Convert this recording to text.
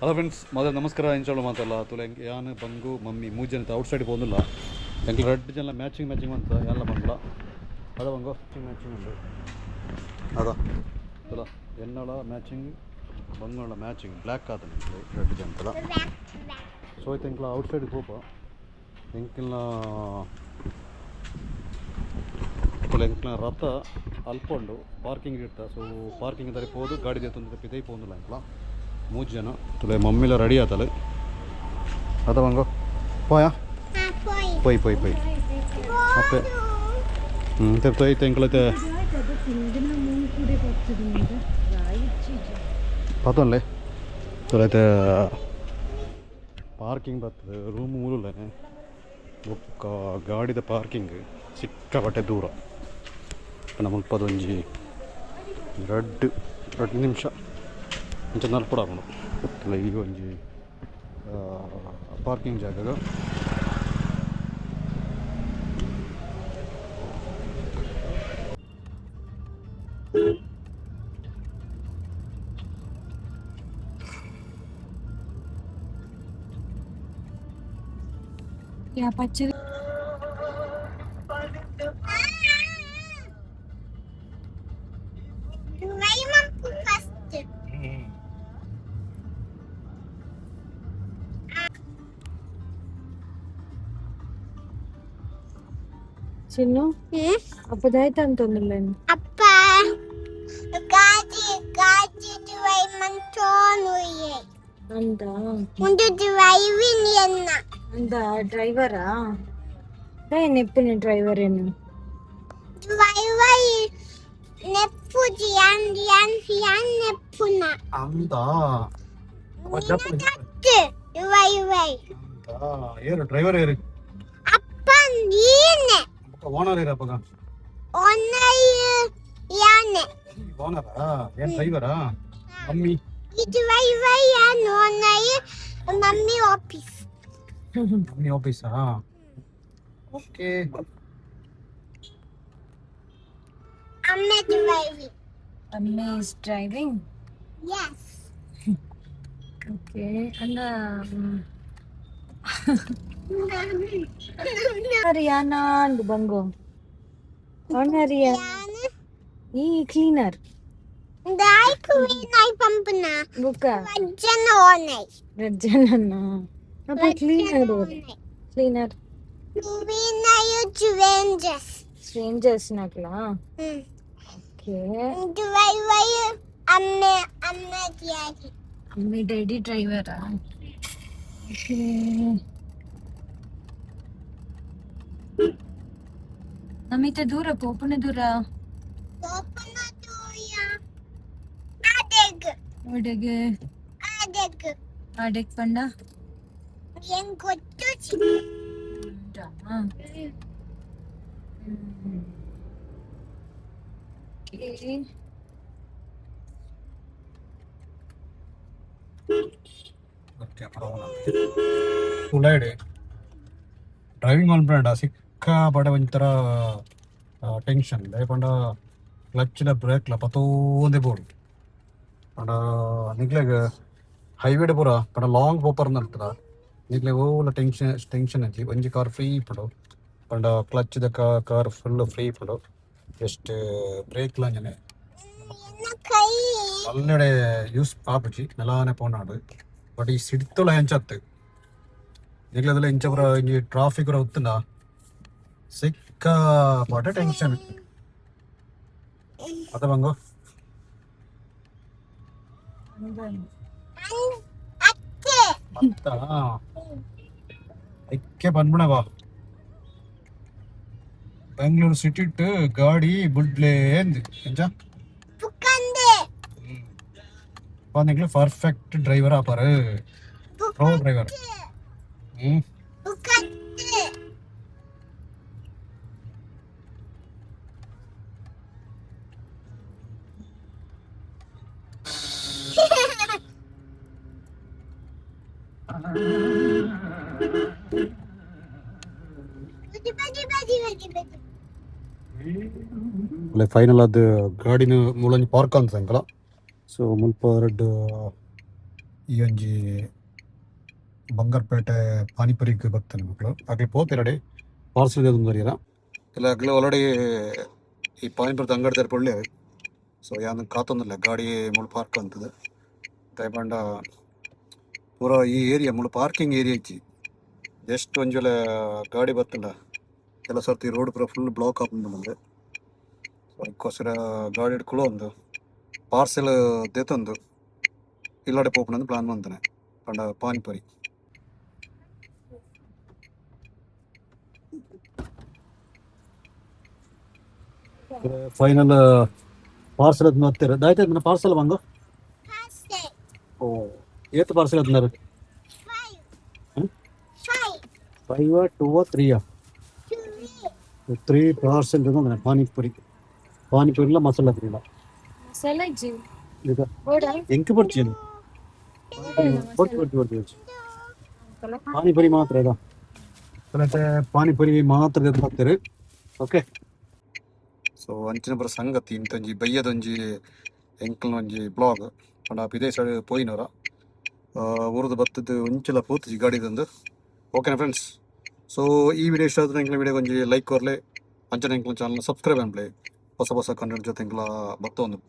Hello friends, ಮೊದಲು ನಮಸ್ಕಾರ. ಎಂಚೋಳು ಮಾತಲ್ಲ ತುಲೆ ಯಾನ್ ಬಂಗು ಮಮ್ಮಿ ಮೂರು ಜನ ಔಟ್ ಸೈಡ್ ಪೋಂದುಲ್ಲ. ಎಂಕ್ಲ ರಡ್ಡ್ ಜನ ಮ್ಯಾಚಿಂಗ್ ಮ್ಯಾಚಿಂಗ್ ಅಂತ ಎಲ್ಲ ಬಂಗ್ಲ ಅದ ಬಂಗು ಮ್ಯಾಚಿಂಗ್ ಉಂಡು ಅದ ತುಲ ಎನ್ನಳ ಮ್ಯಾಚಿಂಗ್ ಬಂಗೋಳ ಮ್ಯಾಚಿಂಗ್ ಬ್ಲ್ಯಾಕ್ ಆತ ರಡ್ಡ್ ಜನ. ಸೊ ಐತೆ ಎಂಕ್ಲ ಔಟ್ ಸೈಡ್ ಪೋಪ ಎಂಕ್ಲ ತುಲೆ ಎಂಕ್ಲ ರಥ ಅಲ್ಪ ಉಂಡು ಪಾರ್ಕಿಂಗ್ ಇರ್ತ. ಸೊ ಪಾರ್ಕಿಂಗ್ ದರೆ ಪೋದು ಗಾಡಿ ದೇತೊಂದು ಪಿದೈ ಪೋಂದುಲ್ಲ ಎಂಕ್ಲ ಮೂರು ಜನ. ತುಲೆ ಮಮ್ಮಿಲ ರೆಡಿ ಆತಲೆ ಅದ ಬಂಗೋ ಪೋಯಾ ಪೊಯ್ ಪೊಯ್ ಪೊಯ್ ಅಪ್ಪೆ ಹ್ಞೂ ತೊಯ್ತು ಎಂಕ್ಲತೆ ಪತೊನ್ಲೆ ತುಲೈತೆ ಪಾರ್ಕಿಂಗ್ ಬರ್ತದೆ ರೂಮ್ ಮೂಲೇ ಬೊಕ್ಕ ಗಾಡಿದ ಪಾರ್ಕಿಂಗ್ ಸಿಕ್ಕಾಪಟ್ಟೆ ದೂರ. ಮುಲ್ಪದೊಂಜಿ ರಡ್ಡ್ ರಡ್ಡ್ ನಿಮಿಷ ಇಂಚ ನಲ್ಪುಡಾಪುಂಡು. ತುಲೆ ಈ ಒಂಜಿ ಪಾರ್ಕಿಂಗ್ ಜಾಗಗ್ ಯಾ ಪಚ್ಚೆ ಚಿನ್ನು ಅಪ್ಪದಾಯ್ತು ಅಂತಂದ್ರಲ್ಲ. ಅಪ್ಪ ಗಾಡಿ ಗಾಡಿ ಡ್ರೈವ್ ಮಂತೋನುಯೆ ಅಂದ ಒಂದು ಡ್ರೈವಿಂಗ್ ಎನ್ನ ಅಂದ ಡ್ರೈವರಾ ನೆಪ್ಪಿನ ಡ್ರೈವರ್ ಏನು ಡ್ರೈವರ್ ನೆಪ್ಪುಜಿ ಯಾನ್ ಯಾನ್ ಯಾನ್ ನೆಪ್ಪುನ ಅಂದ ಡ್ರೈವರ್ ಏರು ಡ್ರೈವರ್ ಏರು ಅಪ್ಪ ನೀನೆ ಓನರ್ ಏರಪ್ಪಗ ಓನರ್ ಯಾನೆ ಓನರಾ ಏನ್ ಡ್ರೈವರಾ ಮಮ್ಮಿ ಈ ಡ್ರೈವರ್ ಯಾನ್ ಓನರ್ ಮಮ್ಮಿ ಆಫೀಸ್ ಮಮ್ಮಿ ಆಫೀಸಾ. ಓಕೆ ಅಮ್ಮ ಡ್ರೈವಿಂಗ್ ಅಮ್ಮ is driving. S. Okay ಅಣ್ಣ ಹರಿಯಾಣ ಅಂದ್ ಬಂಗು ಅವನ ಹರಿಯಾಣ ಈ ಕ್ಲೀನರ್ ಬುಕ್ಕ ರಜ್ಜನ ಅಪ್ಪ ಕ್ಲೀನರ್ ಕ್ಲೀನರ್ ಸ್ಟ್ರೇಂಜರ್ಸ್ ನಕ್ಲಾ. ಓಕೆ ಅಮ್ಮಿ ಡ್ಯಾಡಿ ಡ್ರೈವರಾ. ಓಕೆ ನಮಿತ ದೂರ ಪೋಪುನ ದೂರ ಒಡೆಗೆ ಆಡೆಗ್ ಪಂಡ. ಉಳ್ಳಾಯಿಡೆ ಡ್ರೈವಿಂಗ್ ಮನ್ಪುಂಡ ಸಿಕ್ಕಾಪಟ್ಟೆ ಒಂಥರ ಟೆನ್ಷನ್ ದಾಯೆ ಪಂಡ ಕ್ಲಚ್ಲ ಬ್ರೇಕ್ಲ ಪತೋಂದೆ ಬೋಡು ಪಂಡ ನಿಕ್ಲೆಗ್ ಹೈವೇಡ್ ಪೂರ ಪಂಡ ಲಾಂಗ್ ಪೋಪರ್ ನಲ್ತದ ನಿಕ್ಲೆಗ್ ಓಲ ಟೆನ್ಷನ್ ಟೆನ್ಷನ್ ಅಜ್ಜಿ ಒಂಜಿ ಕಾರ್ ಫ್ರೀ ಇಪ್ಪುಂಡು ಪಂಡ ಕ್ಲಚ್ ದ ಕಾರ್ ಫುಲ್ ಫ್ರೀ ಇಪ್ಪುಂಡು ಜಸ್ಟ್ ಬ್ರೇಕ್ಲ ಅಂಚನೆ ಅಲ್ಲೆಡೆ ಯೂಸ್ ಆಪುಜಿ ಮೆಲಾನೆ ಪೋನಾಡು. ಬಟ್ ಈ ಸಿಡ್ತುಲ ಎಂಚತ್ತು ನಿಕ್ಲೆದಲ ಇಂಚ ಪೂರ ಒಂಜಿ ಟ್ರಾಫಿಕ್ ಪೂರ ಉತ್ತುಂಡ ಸಿಕ್ಕಾಪಟ್ಟೆ ಟೆನ್ಷನ್ ಅದ ಬಂಗು. ಐಕ್ಕೆ ಬಂದ್ಬಿಡ ಬಾ ಬೆಂಗಳೂರು ಸಿಟಿ ಟು ಗಾಡಿ ಬುಡ್ಲೆ ಅಂದ್ ಎಂಚ ನಿಕ್ಲೆ ಪರ್ಫೆಕ್ಟ್ ಡ್ರೈವರ್ ಆಪಾರು ಪ್ರೋ ಡ್ರೈವರ್. ಹ್ಮ್ ಫೈನಲ್ ಅದು ಗಾಡಿನ ಮೂಲೊಂಜಿ ಪಾರ್ಕ್ ಅಂತ ಸಂಕಲ. ಸೊ ಮುಲ್ಪ ರಡ್ಡ್ ಈ ಒಂಜಿ ಬಂಗಾರಪೇಟೆ ಪಾನಿಪುರಿಗೆ ಬತ್ತನೆ ಮಕ್ಕಳು. ಅಕ್ಲೆ ಪೋತೆರಡೆ ಪಾರ್ಸೆಲ್ ಬರಿಯರ ಇಲ್ಲ ಅಗ್ಲೆ ಆಲ್ರೆಡಿ ಈ ಪಾನಿಪುರಿ ಅಂಗಡಿ ಪೊಳ್ಳೆ. ಸೊ ಯಾನ್ ಕಾತೊಂದಿಲ್ಲ, ಗಾಡಿ ಮುಳು ಪಾರ್ಕ್ ಅಂತದ. ದಾಯೆ ಪೂರ ಈ ಏರಿಯಾ ಮುಳು ಪಾರ್ಕಿಂಗ್ ಏರಿಯಾ ಇಜ್ಜಿ. ಜಸ್ಟ್ ಒಂಜೊಲೆ ಗಾಡಿ ಬತ್ತುಂಡ ಕೆಲ ಸರ್ತಿ ರೋಡ್ ಪೂರ ಫುಲ್ ಬ್ಲಾಕ್ ಆಪುಂಡು ಮಂದೆ. ಸೊ ಅದಕ್ಕೋಸ್ಕರ ಗಾಡಿ ಕುಲೊಂದು ಪಾರ್ಸೆಲ್ ದೆತೊಂದು ಇಲ್ಲಡೆ ಪೋಪುನಂದು ಪ್ಲಾನ್ ಮಂತನೆ ಪಂಡ ಪಾನಿಪುರಿ. ಫೈನಲ್ ಪಾರ್ಸೆಲ್ ಅದ್ ದಾಯ್ತ ಪಾರ್ಸೆಲ್ ಬಂದು. Parcel. ಓ, ಏತ್ ಪಾರ್ಸೆಲ್ ಅದ್ನಾರ? 5. ಹ್ಮ್? 5. 5, 2, 3? 3. 3 ಪಾರ್ಸೆಲ್ ಅಂದ್ರೆ ಪಾನಿಪುರಿ. ಪಾನಿಪುರಿ ಇಲ್ಲ, ಮಸಾಲ ಪುರಿ ಇಲ್ಲ. ಮಸಾಲ ಇಜ್ಜಿ. ಈಗ ಬೋಡ. ಎಂಕ್ ಬರ್ಚಿ ಬರ್ಚಿ ಬರ್ಚಿ ಬರ್ಚಿ ಬರ್ಚಿ. ಪಾನಿಪುರಿ ಮಾತ್ರ ಇದಾ. ಮತ್ತೆ ಪಾನಿಪುರಿ ಮಾತ್ರ ಬರ್ತಾರೆ. ಓಕೆ, ಸೊ ಅಂಚಿನ ಪುರ ಸಂಗತಿ. ಇಂತೊಂಜಿ ಬಯ್ಯದೊಂಜಿ ಎಂಕಲ್ನ ಒಂಜಿ ಬ್ಲಾಗ್ ಪಂಡ ಪಿದೈ ಸೈಡ್ ಪೋಯಿನವರ ಊರುದು ಬತ್ತದು ಒಂಚಿಲ ಪೋತುಜಿ ಗಾಡಿದಂದು. ಓಕೆನಾ ಫ್ರೆಂಡ್ಸ್? ಸೊ ಈ ವಿಡಿಯೋ ಇಷ್ಟ ಆದ್ರೆ ಎಂಕ್ಲ ವಿಡಿಯೋ ಒಂಜಿ ಲೈಕ್ ಕೊರ್ಲೆ. ಅಂಚನೆ ಎಂಕ್ಲ ಚಾನಲ್ ಸಬ್ಸ್ಕ್ರೈಬ್ ಅನ್ಪ್ಲೆ. ಹೊಸ ಹೊಸ ಕಂಟೆಂಟ್ ಜೊತೆ ಎಂಕ್ಲ ಬತ್ತೊಂದು.